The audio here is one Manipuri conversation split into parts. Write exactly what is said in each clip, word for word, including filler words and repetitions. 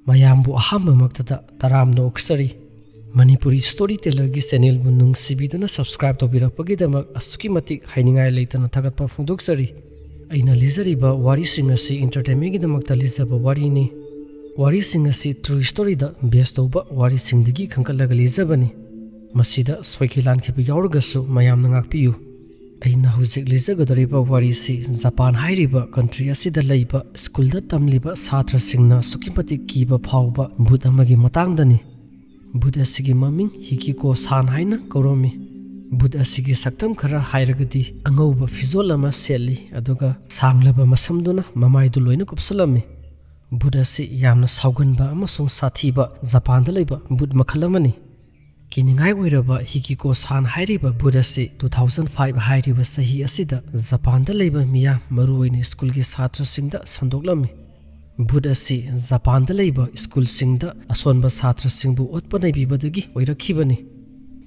ꯃꯌꯥꯝꯕꯨ ꯑꯍꯥꯟꯕꯃꯛꯇꯗ ꯇꯔꯥꯝꯅ ꯑꯣꯛꯆꯔꯤ꯫ ꯃꯅꯤꯄꯨꯔꯤ ꯁ꯭ꯇꯣꯔꯤ ꯇꯦꯂꯔꯒꯤ ꯆꯦꯅꯦꯜꯕꯨ ꯅꯨꯡꯁꯤꯕꯤꯗꯨꯅ ꯁꯕꯁꯀ꯭ꯔꯥꯏꯕ ꯇꯧꯕꯤꯔꯛꯄꯒꯤꯗꯃꯛ ꯑꯁꯨꯛꯀꯤ ꯃꯇꯤꯛ ꯍꯥꯏꯅꯤꯡꯉꯥꯏ ꯂꯩꯇꯅ ꯊꯥꯒꯠꯄ ꯐꯣꯡꯗꯣꯛꯆꯔꯤ꯫ ꯑꯩꯅ ꯂꯤꯖꯔꯤꯕ ꯋꯥꯔꯤꯁꯤꯡ ꯑꯁꯤ ꯏꯟꯇꯔꯇꯦꯟꯃꯦꯟꯒꯤꯗꯃꯛꯇ ꯂꯤꯖꯕ ꯋꯥꯔꯤꯅꯤ꯫ ꯋꯥꯔꯤꯁꯤꯡ ꯑꯁꯤ ꯇ꯭ꯔꯨ ꯁ꯭ꯇꯣꯔꯤꯗ ꯕꯦꯁ ꯇꯧꯕ ꯋꯥꯔꯤꯁꯤꯡꯗꯒꯤ ꯈꯟꯒꯠꯂꯒ ꯂꯤꯖꯕꯅꯤ꯫ ꯃꯁꯤꯗ ꯁꯣꯏꯈꯤ ꯂꯥꯟꯈꯤꯕ ꯌꯥꯎꯔꯒꯁꯨ ꯃꯌꯥꯝꯅ ꯉꯥꯛꯄꯤꯌꯨ꯫ ꯑꯩꯅ ꯍꯧꯖꯤꯛ ꯂꯤꯖꯒꯗꯧꯔꯤꯕ ꯋꯥꯔꯤꯁꯤ ꯖꯄꯥꯟ ꯍꯥꯏꯔꯤꯕ ꯀꯟꯇ꯭ꯔꯤ ꯑꯁꯤꯗ ꯂꯩꯕ ꯁ꯭ꯀꯨꯜꯗ ꯇꯝꯂꯤꯕ ꯁꯥꯇ꯭ꯔꯁꯤꯡꯅ ꯑꯁꯨꯛꯀꯤ ꯃꯇꯤꯛ ꯀꯤꯕ ꯐꯥꯎꯕ ꯚꯨꯠ ꯑꯃꯒꯤ ꯃꯇꯥꯡꯗꯅꯤ꯫ ꯚꯨꯠ ꯑꯁꯤꯒꯤ ꯃꯃꯤꯡ ꯍꯤꯀꯤꯀꯣ ꯁꯥꯟ ꯍꯥꯏꯅ ꯀꯧꯔꯝꯃꯤ꯫ ꯚꯨꯠ ꯑꯁꯤꯒꯤ ꯁꯛꯇꯝ ꯈꯔ ꯍꯥꯏꯔꯒꯗꯤ ꯑꯉꯧꯕ ꯐꯤꯖꯣꯜ ꯑꯃ ꯁꯦꯠꯂꯤ, ꯑꯗꯨꯒ ꯁꯥꯡꯂꯕ ꯃꯁꯝꯗꯨꯅ ꯃꯃꯥꯏꯗꯨ ꯂꯣꯏꯅ ꯀꯨꯞꯁꯜꯂꯝꯃꯤ꯫ ꯚꯨꯠ ꯑꯁꯤ ꯌꯥꯝꯅ ꯁꯥꯎꯒꯟꯕ ꯑꯃꯁꯨꯡ ꯁꯥꯊꯤꯕ ꯖꯄꯥꯟꯗ ꯂꯩꯕ ꯚꯨꯠ ꯃꯈꯜ ꯑꯃꯅꯤ꯫ ꯀꯤꯅꯤꯡꯉꯥꯏ ꯑꯣꯏꯔꯕ ꯍꯤꯀꯤꯀꯣ ꯁꯥꯟ ꯍꯥꯏꯔꯤꯕ ꯚꯨꯠ ꯑꯁꯤ two thousand five ꯍꯥꯏꯔꯤꯕ ꯆꯍꯤ ꯑꯁꯤꯗ ꯖꯄꯥꯟꯗ ꯂꯩꯕ ꯃꯤꯌꯥꯝ, ꯃꯔꯨꯑꯣꯏꯅ ꯁ꯭ꯀꯨꯜꯒꯤ ꯁꯥꯇ꯭ꯔꯁꯤꯡꯗ ꯁꯟꯗꯣꯛꯂꯝꯃꯤ꯫ ꯚꯨꯠ ꯑꯁꯤ ꯖꯄꯥꯟꯗ ꯂꯩꯕ ꯁ꯭ꯀꯨꯜꯁꯤꯡꯗ ꯑꯁꯣꯟꯕ ꯁꯥꯇ꯭ꯔꯁꯤꯡꯕꯨ ꯑꯣꯠꯄ ꯅꯩꯕꯤꯕꯗꯒꯤ ꯑꯣꯏꯔꯛꯈꯤꯕꯅꯤ꯫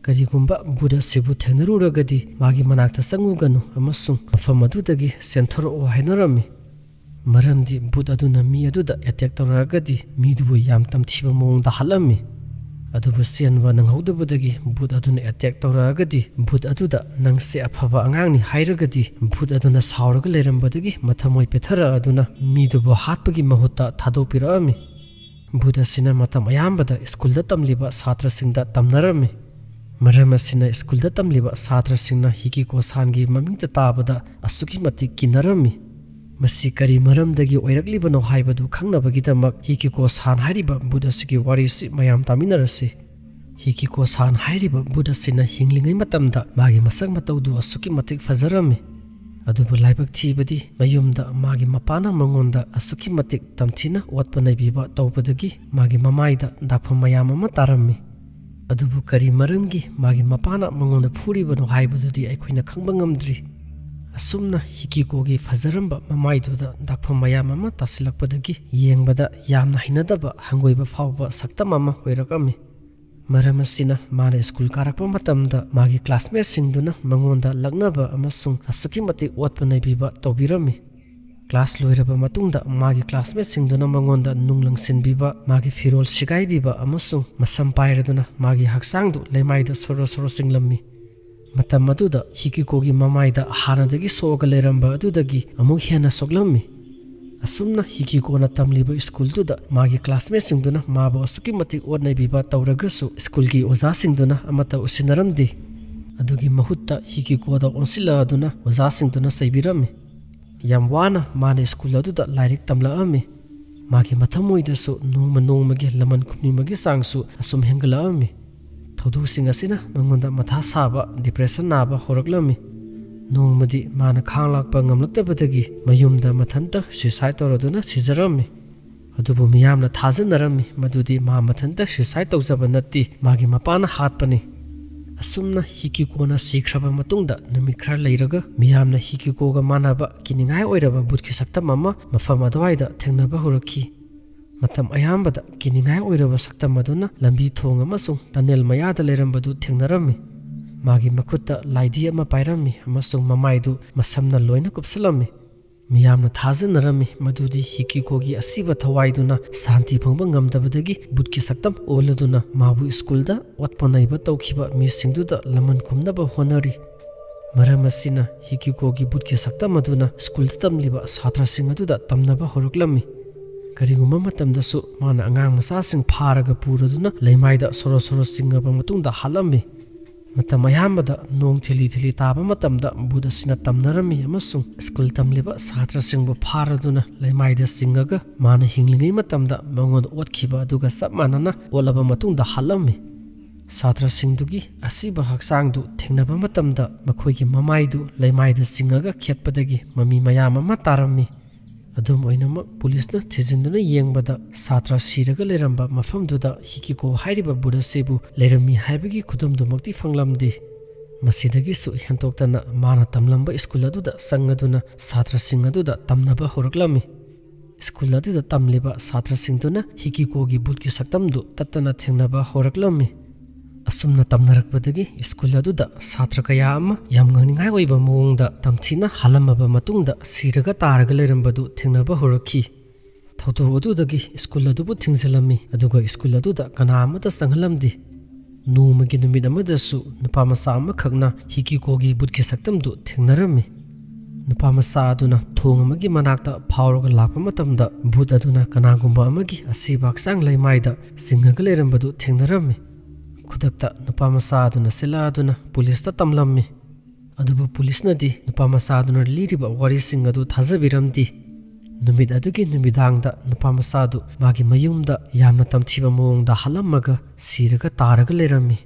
ꯀꯔꯤꯒꯨꯝꯕ ꯚꯨꯠ ꯑꯁꯤꯕꯨ ꯊꯦꯡꯅꯔꯨꯔꯒꯗꯤ ꯃꯥꯒꯤ ꯃꯅꯥꯛꯇ ꯆꯪꯉꯨꯒꯅꯨ ꯑꯃꯁꯨꯡ ꯃꯐꯝ ꯑꯗꯨꯗꯒꯤ ꯆꯦꯟꯊꯣꯔꯛꯑꯣ ꯍꯥꯏꯅꯔꯝꯃꯤ꯫ ꯃꯔꯝꯗꯤ ꯚꯨꯠ ꯑꯗꯨꯅ ꯃꯤ ꯑꯗꯨꯗ ꯑꯦꯇꯦꯛ ꯇꯧꯔꯛꯑꯒꯗꯤ ꯃꯤꯗꯨꯕꯨ ꯌꯥꯝ ꯇꯝꯊꯤꯕ ꯃꯑꯣꯡꯗ ꯍꯥꯠꯂꯝꯃꯤ꯫ ꯑꯗꯨꯕꯨ ꯆꯦꯟꯕ ꯅꯪꯍꯧꯗꯕꯗꯒꯤ ꯚꯨꯠ ꯑꯗꯨꯅ ꯑꯦꯇꯦꯛ ꯇꯧꯔꯛꯑꯒꯗꯤ ꯚꯨꯠ ꯑꯗꯨꯗ "ꯅꯪꯁꯦ ꯑꯐꯕ ꯑꯉꯥꯡꯅꯤ" ꯍꯥꯏꯔꯒꯗꯤ ꯚꯨꯠ ꯑꯗꯨꯅ ꯁꯥꯎꯔꯒ ꯂꯩꯔꯝꯕꯗꯒꯤ ꯃꯊꯃꯣꯏ ꯄꯦꯠꯊꯔꯛꯑꯗꯨꯅ ꯃꯤꯗꯨꯕꯨ ꯍꯥꯠꯄꯒꯤ ꯃꯍꯨꯠꯇ ꯊꯥꯗꯣꯛꯄꯤꯔꯛꯑꯝꯃꯤ꯫ ꯚꯨꯠ ꯑꯁꯤꯅ ꯃꯇꯝ ꯑꯌꯥꯝꯕꯗ ꯁ꯭ꯀꯨꯜꯗ ꯇꯝꯂꯤꯕ ꯁꯥꯇ꯭ꯔꯁꯤꯡꯗ ꯇꯝꯅꯔꯝꯃꯤ꯫ ꯃꯔꯝ ꯑꯁꯤꯅ ꯁ꯭ꯀꯨꯜꯗ ꯇꯝꯂꯤꯕ ꯁꯥꯇ꯭ꯔꯁꯤꯡꯅ ꯍꯤꯀꯤꯀꯣ ꯁꯥꯟꯒꯤ ꯃꯃꯤꯡꯗ ꯇꯥꯕꯗ ꯑꯁꯨꯛꯀꯤ ꯃꯇꯤꯛ ꯀꯤꯅꯔꯝꯃꯤ꯫ ꯃꯁꯤ ꯀꯔꯤ ꯃꯔꯝꯗꯒꯤ ꯑꯣꯏꯔꯛꯂꯤꯕꯅꯣ ꯍꯥꯏꯕꯗꯨ ꯈꯪꯅꯕꯒꯤꯗꯃꯛ ꯍꯤꯀꯤꯀꯣ ꯁꯥꯟ ꯍꯥꯏꯔꯤꯕ ꯚꯨꯠ ꯑꯁꯤꯒꯤ ꯋꯥꯔꯤꯁꯤ ꯃꯌꯥꯝ ꯇꯥꯃꯤꯟꯅꯔꯁꯤ꯫ ꯍꯤꯀꯤꯀꯣ ꯁꯥꯟ ꯍꯥꯏꯔꯤꯕ ꯚꯨꯠ ꯑꯁꯤꯅ ꯍꯤꯡꯂꯤꯉꯩ ꯃꯇꯝꯗ ꯃꯥꯒꯤ ꯃꯁꯛ ꯃꯇꯧꯗꯨ ꯑꯁꯨꯛꯀꯤ ꯃꯇꯤꯛ ꯐꯖꯔꯝꯃꯤ꯫ ꯑꯗꯨꯕꯨ ꯂꯥꯏꯕꯛ ꯊꯤꯕꯗꯤ ꯃꯌꯨꯝꯗ ꯃꯥꯒꯤ ꯃꯄꯥꯅ ꯃꯉꯣꯟꯗ ꯑꯁꯨꯛꯀꯤ ꯃꯇꯤꯛ ꯇꯝꯊꯤꯅ ꯑꯣꯠꯄ ꯅꯩꯕꯤꯕ ꯇꯧꯕꯗꯒꯤ ꯃꯥꯒꯤ ꯃꯃꯥꯏꯗ ꯗꯥꯛꯐꯝ ꯃꯌꯥꯝ ꯑꯃ ꯇꯥꯔꯝꯃꯤ꯫ ꯑꯗꯨꯕꯨ ꯀꯔꯤ ꯃꯔꯝꯒꯤ ꯃꯥꯒꯤ ꯃꯄꯥꯅ ꯃꯉꯣꯟꯗ ꯐꯨꯔꯤꯕꯅꯣ ꯍꯥꯏꯕꯗꯨꯗꯤ ꯑꯩꯈꯣꯏꯅ ꯈꯪꯕ ꯉꯝꯗ꯭ꯔꯤ꯫ ꯑꯁꯨꯝꯅ ꯍꯤꯀꯤꯀꯣꯒꯤ ꯐꯖꯔꯝꯕ ꯃꯃꯥꯏꯗꯨꯗ ꯗꯥꯛꯐꯝ ꯃꯌꯥꯝ ꯑꯃ ꯇꯥꯁꯤꯜꯂꯛꯄꯗꯒꯤ ꯌꯦꯡꯕꯗ ꯌꯥꯝꯅ ꯍꯩꯅꯗꯕ ꯍꯪꯒꯣꯏꯕ ꯐꯥꯎꯕ ꯁꯛꯇꯝ ꯑꯃ ꯑꯣꯏꯔꯛꯂꯝꯃꯤ꯫ ꯃꯔꯝ ꯑꯁꯤꯅ ꯃꯥꯅ ꯁ꯭ꯀꯨꯜ ꯀꯥꯔꯛꯄ ꯃꯇꯝꯗ ꯃꯥꯒꯤ ꯀ꯭ꯂꯥꯁꯃꯦꯠꯁꯤꯡꯗꯨꯅ ꯃꯉꯣꯟꯗ ꯂꯛꯅꯕ ꯑꯃꯁꯨꯡ ꯑꯁꯨꯛꯀꯤ ꯃꯇꯤꯛ ꯑꯣꯠꯄ ꯅꯩꯕꯤꯕ ꯇꯧꯕꯤꯔꯝꯃꯤ꯫ ꯀ꯭ꯂꯥꯁ ꯂꯣꯏꯔꯕ ꯃꯇꯨꯡꯗ ꯃꯥꯒꯤ ꯀ꯭ꯂꯥꯁꯃꯦꯠꯁꯤꯡꯗꯨꯅ ꯃꯉꯣꯟꯗ ꯅꯨꯡ ꯂꯪꯁꯤꯟꯕꯤꯕ, ꯃꯥꯒꯤ ꯐꯤꯔꯣꯜ ꯁꯤꯒꯥꯏꯕꯤꯕ ꯑꯃꯁꯨꯡ ꯃꯁꯝ ꯄꯥꯏꯔꯗꯨꯅ ꯃꯥꯒꯤ ꯍꯛꯆꯥꯡꯗꯨ ꯂꯩꯃꯥꯏꯗ ꯁꯣꯔꯣ ꯁꯣꯔꯣ ꯆꯤꯡꯂꯝꯃꯤ꯫ ꯃꯇꯝ ꯑꯗꯨꯗ ꯍꯤꯀꯤꯀꯣꯒꯤ ꯃꯃꯥꯏꯗ ꯍꯥꯟꯅꯗꯒꯤ ꯁꯣꯛꯑꯒ ꯂꯩꯔꯝꯕ ꯑꯗꯨꯗꯒꯤ ꯑꯃꯨꯛ ꯍꯦꯟꯅ ꯁꯣꯛꯂꯝꯃꯤ꯫ ꯑꯁꯨꯝꯅ ꯍꯤꯀꯤꯀꯣꯅ ꯇꯝꯂꯤꯕ ꯁ꯭ꯀꯨꯜꯗꯨꯗ ꯃꯥꯒꯤ ꯀ꯭ꯂꯥꯁꯃꯦꯠꯁꯤꯡꯗꯨꯅ ꯃꯥꯕꯨ ꯑꯁꯨꯛꯀꯤ ꯃꯇꯤꯛ ꯑꯣꯠꯅꯩꯕꯤꯕ ꯇꯧꯔꯒꯁꯨ ꯁ꯭ꯀꯨꯜꯒꯤ ꯑꯣꯖꯥꯁꯤꯡꯗꯨꯅ ꯑꯃꯠꯇ ꯎꯁꯤꯟꯅꯔꯝꯗꯦ꯫ ꯑꯗꯨꯒꯤ ꯃꯍꯨꯠꯇ ꯍꯤꯀꯤꯀꯣꯗ ꯑꯣꯟꯁꯤꯜꯂꯛꯑꯗꯨꯅ ꯑꯣꯖꯥꯁꯤꯡꯗꯨꯅ ꯆꯩꯕꯤꯔꯝꯃꯤ꯫ ꯌꯥꯝ ꯋꯥꯅ ꯃꯥꯅ ꯁ꯭ꯀꯨꯜ ꯑꯗꯨꯗ ꯂꯥꯏꯔꯤꯛ ꯇꯝꯂꯛꯑꯝꯃꯤ꯫ ꯃꯥꯒꯤ ꯃꯊꯃꯣꯏꯗꯁꯨ ꯅꯣꯡꯃ ꯅꯣꯡꯃꯒꯤ ꯂꯃꯟ ꯈꯨꯝꯅꯤꯡꯕꯒꯤ ꯆꯥꯡꯁꯨ ꯑꯁꯨꯝ ꯍꯦꯟꯒꯠꯂꯛꯑꯝꯃꯤ꯫ ꯊꯧꯗꯣꯛꯁꯤꯡ ꯑꯁꯤꯅ ꯃꯉꯣꯟꯗ ꯃꯊꯥ ꯁꯥꯕ, ꯗꯤꯄ꯭ꯔꯦꯁꯟ ꯅꯥꯕ ꯍꯧꯔꯛꯂꯝꯃꯤ꯫ ꯅꯣꯡꯃꯗꯤ ꯃꯥꯅ ꯈꯥꯡꯂꯥꯛꯄ ꯉꯝꯂꯛꯇꯕꯗꯒꯤ ꯃꯌꯨꯝꯗ ꯃꯊꯟꯇ ꯁꯨꯏꯁꯥꯏꯗ ꯇꯧꯔꯗꯨꯅ ꯁꯤꯖꯔꯝꯃꯤ꯫ ꯑꯗꯨꯕꯨ ꯃꯤꯌꯥꯝꯅ ꯊꯥꯖꯅꯔꯝꯃꯤ ꯃꯗꯨꯗꯤ ꯃꯥ ꯃꯊꯟꯇ ꯁꯨꯏꯁꯥꯏꯗ ꯇꯧꯖꯕ ꯅꯠꯇꯦ, ꯃꯥꯒꯤ ꯃꯄꯥꯅ ꯍꯥꯠꯄꯅꯤ꯫ ꯑꯁꯨꯝꯅ ꯍꯤꯀꯤꯀꯣꯅ ꯁꯤꯈ꯭ꯔꯕ ꯃꯇꯨꯡꯗ ꯅꯨꯃꯤꯠ ꯈꯔ ꯂꯩꯔꯒ ꯃꯤꯌꯥꯝꯅ ꯍꯤꯀꯤꯀꯣꯒ ꯃꯥꯟꯅꯕ ꯀꯤꯅꯤꯡꯉꯥꯏ ꯑꯣꯏꯔꯕ ꯚꯨꯠꯀꯤ ꯁꯛꯇꯝ ꯑꯃ ꯃꯐꯝ ꯑꯗꯨꯋꯥꯏꯗ ꯊꯦꯡꯅꯕ ꯍꯧꯔꯛꯈꯤ꯫ ꯃꯇꯝ ꯑꯌꯥꯝꯕꯗ ꯀꯤꯅꯤꯡꯉꯥꯏ ꯑꯣꯏꯔꯕ ꯁꯛꯇꯝ ꯑꯗꯨꯅ ꯂꯝꯕꯤ ꯊꯣꯡ ꯑꯃꯁꯨꯡ ꯇꯅꯦꯜ ꯃꯌꯥꯗ ꯂꯩꯔꯝꯕꯗꯨ ꯊꯦꯡꯅꯔꯝꯃꯤ꯫ ꯃꯥꯒꯤ ꯃꯈꯨꯠꯇ ꯂꯥꯏꯙꯤ ꯑꯃ ꯄꯥꯏꯔꯝꯃꯤ ꯑꯃꯁꯨꯡ ꯃꯃꯥꯏꯗꯨ ꯃꯁꯝꯅ ꯂꯣꯏꯅ ꯀꯨꯞꯁꯤꯜꯂꯝꯃꯤ꯫ ꯃꯤꯌꯥꯝꯅ ꯊꯥꯖꯅꯔꯝꯃꯤ ꯃꯗꯨꯗꯤ ꯍꯤꯀꯤꯀꯣꯒꯤ ꯑꯁꯤꯕ ꯊꯋꯥꯏꯗꯨꯅ ꯁꯥꯟꯇꯤ ꯐꯪꯕ ꯉꯝꯗꯕꯗꯒꯤ ꯚꯨꯠꯀꯤ ꯁꯛꯇꯝ ꯑꯣꯜꯂꯗꯨꯅ ꯃꯥꯕꯨ ꯁ꯭ꯀꯨꯜꯗ ꯑꯣꯠꯄ ꯅꯩꯕ ꯇꯧꯈꯤꯕ ꯃꯤꯁꯤꯡꯗꯨꯗ ꯂꯃꯟ ꯈꯨꯝꯅꯕ ꯍꯣꯠꯅꯔꯤ꯫ ꯃꯔꯝ ꯑꯁꯤꯅ ꯍꯤꯀꯤꯀꯣꯒꯤ ꯚꯨꯠꯀꯤ ꯁꯛꯇꯝ ꯑꯗꯨꯅ ꯁ꯭ꯀꯨꯜꯗ ꯇꯝꯂꯤꯕ ꯁꯥꯇ꯭ꯔꯁꯤꯡ ꯑꯗꯨꯗ ꯇꯝꯅꯕ ꯍꯧꯔꯛꯂꯝꯃꯤ꯫ ꯀꯔꯤꯒꯨꯝꯕ ꯃꯇꯝꯗꯁꯨ ꯃꯥꯅ ꯑꯉꯥꯡ ꯃꯆꯥꯁꯤꯡ ꯐꯥꯔꯒ ꯄꯨꯔꯗꯨꯅ ꯂꯩꯃꯥꯏꯗ ꯁꯣꯔꯣ ꯁꯣꯔꯣ ꯆꯤꯡꯉꯕ ꯃꯇꯨꯡꯗ ꯍꯥꯠꯂꯝꯃꯤ꯫ ꯃꯇꯝ ꯑꯌꯥꯝꯕꯗ ꯅꯣꯡ ꯊꯤꯂꯤ ꯊꯤꯂꯤ ꯇꯥꯕ ꯃꯇꯝꯗ ꯚꯨꯠ ꯑꯁꯤꯅ ꯇꯝꯅꯔꯝꯃꯤ ꯑꯃꯁꯨꯡ ꯁ꯭ꯀꯨꯜ ꯇꯝꯂꯤꯕ ꯁꯥꯇ꯭ꯔꯁꯤꯡꯕꯨ ꯐꯥꯔꯗꯨꯅ ꯂꯩꯃꯥꯏꯗ ꯆꯤꯡꯉꯒ ꯃꯥꯅ ꯍꯤꯡꯂꯤꯉꯩ ꯃꯇꯝꯗ ꯃꯉꯣꯟꯗ ꯑꯣꯠꯈꯤꯕ ꯑꯗꯨꯒ ꯆꯞ ꯃꯥꯟꯅꯅ ꯑꯣꯠꯂꯕ ꯃꯇꯨꯡꯗ ꯍꯥꯠꯂꯝꯃꯤ꯫ ꯁꯥꯇ꯭ꯔꯁꯤꯡꯗꯨꯒꯤ ꯑꯁꯤꯕ ꯍꯛꯆꯥꯡꯗꯨ ꯊꯦꯡꯅꯕ ꯃꯇꯝꯗ ꯃꯈꯣꯏꯒꯤ ꯃꯃꯥꯏꯗꯨ ꯂꯩꯃꯥꯏꯗ ꯆꯤꯡꯉꯒ ꯈꯦꯠꯄꯗꯒꯤ ꯃꯃꯤ ꯃꯌꯥꯝ ꯑꯃ ꯇꯥꯔꯝꯃꯤ꯫ ꯑꯗꯨꯝ ꯑꯣꯏꯅꯃꯛ, ꯄꯨꯂꯤꯁꯅ ꯊꯤꯖꯤꯟꯗꯨꯅ ꯌꯦꯡꯕꯗ ꯁꯥꯇ꯭ꯔ ꯁꯤꯔꯒ ꯂꯩꯔꯝꯕ ꯃꯐꯝꯗꯨꯗ ꯍꯤꯀꯤꯀꯣ ꯍꯥꯏꯔꯤꯕ ꯚꯨꯠ ꯑꯁꯤꯕꯨ ꯂꯩꯔꯝꯃꯤ ꯍꯥꯏꯕꯒꯤ ꯈꯨꯗꯝꯗꯨꯃꯛꯇꯤ ꯐꯪꯂꯝꯗꯦ꯫ ꯃꯁꯤꯗꯒꯤꯁꯨ ꯍꯦꯟꯗꯣꯛꯇꯅ ꯃꯥꯅ ꯇꯝꯂꯝꯕ ꯁ꯭ꯀꯨꯜ ꯑꯗꯨꯗ ꯆꯪꯉꯗꯨꯅ ꯁꯥꯇ꯭ꯔꯁꯤꯡ ꯑꯗꯨꯗ ꯇꯝꯅꯕ ꯍꯧꯔꯛꯂꯝꯃꯤ꯫ ꯁ꯭ꯀꯨꯜ ꯑꯗꯨꯗ ꯇꯝꯂꯤꯕ ꯁꯥꯇ꯭ꯔꯁꯤꯡꯗꯨꯅ ꯍꯤꯀꯤꯀꯣꯒꯤ ꯚꯨꯠꯀꯤ ꯁꯛꯇꯝꯗꯨ ꯇꯠꯇꯅ ꯊꯦꯡꯅꯕ ꯍꯧꯔꯛꯂꯝꯃꯤ꯫ ꯑꯁꯨꯝꯅ ꯇꯝꯅꯔꯛꯄꯗꯒꯤ ꯁ꯭ꯀꯨꯜ ꯑꯗꯨꯗ ꯁꯥꯇ꯭ꯔ ꯀꯌꯥ ꯑꯃ ꯌꯥꯝ ꯉꯛꯅꯤꯡꯉꯥꯏ ꯑꯣꯏꯕ ꯃꯑꯣꯡꯗ ꯇꯝꯊꯤꯅ ꯍꯥꯠꯂꯝꯃꯕ ꯃꯇꯨꯡꯗ ꯁꯤꯔꯒ ꯇꯥꯔꯒ ꯂꯩꯔꯝꯕꯗꯨ ꯊꯦꯡꯅꯕ ꯍꯧꯔꯛꯈꯤ꯫ ꯊꯧꯗꯣꯛ ꯑꯗꯨꯗꯒꯤ ꯁ꯭ꯀꯨꯜ ꯑꯗꯨꯕꯨ ꯊꯤꯡꯖꯤꯜꯂꯝꯃꯤ, ꯑꯗꯨꯒ ꯁ꯭ꯀꯨꯜ ꯑꯗꯨꯗ ꯀꯅꯥ ꯑꯃꯠꯇ ꯆꯪꯍꯜꯂꯝꯗꯦ꯫ ꯅꯣꯡꯃꯒꯤ ꯅꯨꯃꯤꯠ ꯑꯃꯗꯁꯨ ꯅꯨꯄꯥ ꯃꯆꯥ ꯑꯃꯈꯛꯅ ꯍꯤꯀꯤꯒꯣꯒꯤ ꯕꯨꯠꯀꯤ ꯁꯛꯇꯝꯗꯨ ꯊꯦꯡꯅꯔꯝꯃꯤ꯫ ꯅꯨꯄꯥ ꯃꯆꯥ ꯑꯗꯨꯅ ꯊꯣꯡ ꯑꯃꯒꯤ ꯃꯅꯥꯛꯇ ꯐꯥꯎꯔꯒ ꯂꯥꯛꯄ ꯃꯇꯝꯗ ꯕꯨꯠ ꯑꯗꯨꯅ ꯀꯅꯥꯒꯨꯝꯕ ꯑꯃꯒꯤ ꯑꯁꯤꯕ ꯍꯛꯆꯥꯡ ꯂꯩꯃꯥꯏꯗ ꯆꯤꯡꯉꯒ ꯂꯩꯔꯝꯕꯗꯨ ꯊꯦꯡꯅꯔꯝꯃꯤ꯫ ꯈꯨꯗꯛꯇ ꯅꯨꯄꯥ ꯃꯆꯥ ꯑꯗꯨꯅ ꯆꯦꯜꯂꯛꯑꯗꯨꯅ ꯄꯨꯂꯤꯁꯇ ꯇꯝꯂꯝꯃꯤ꯫ ꯑꯗꯨꯕꯨ ꯄꯨꯂꯤꯁꯅꯗꯤ ꯅꯨꯄꯥ ꯃꯆꯥ ꯑꯗꯨꯅ ꯂꯤꯔꯤꯕ ꯋꯥꯔꯤꯁꯤꯡ ꯑꯗꯨ ꯊꯥꯖꯕꯤꯔꯝꯗꯦ꯫ ꯅꯨꯃꯤꯠ ꯑꯗꯨꯒꯤ ꯅꯨꯃꯤꯗꯥꯡꯗ ꯅꯨꯄꯥ ꯃꯆꯥ ꯑꯗꯨ ꯃꯥꯒꯤ ꯃꯌꯨꯝꯗ ꯌꯥꯝꯅ ꯇꯝꯊꯤꯕ ꯃꯑꯣꯡꯗ ꯍꯥꯠꯂꯝꯃꯒ ꯁꯤꯔꯒ ꯇꯥꯔꯒ ꯂꯩꯔꯝꯃꯤ꯫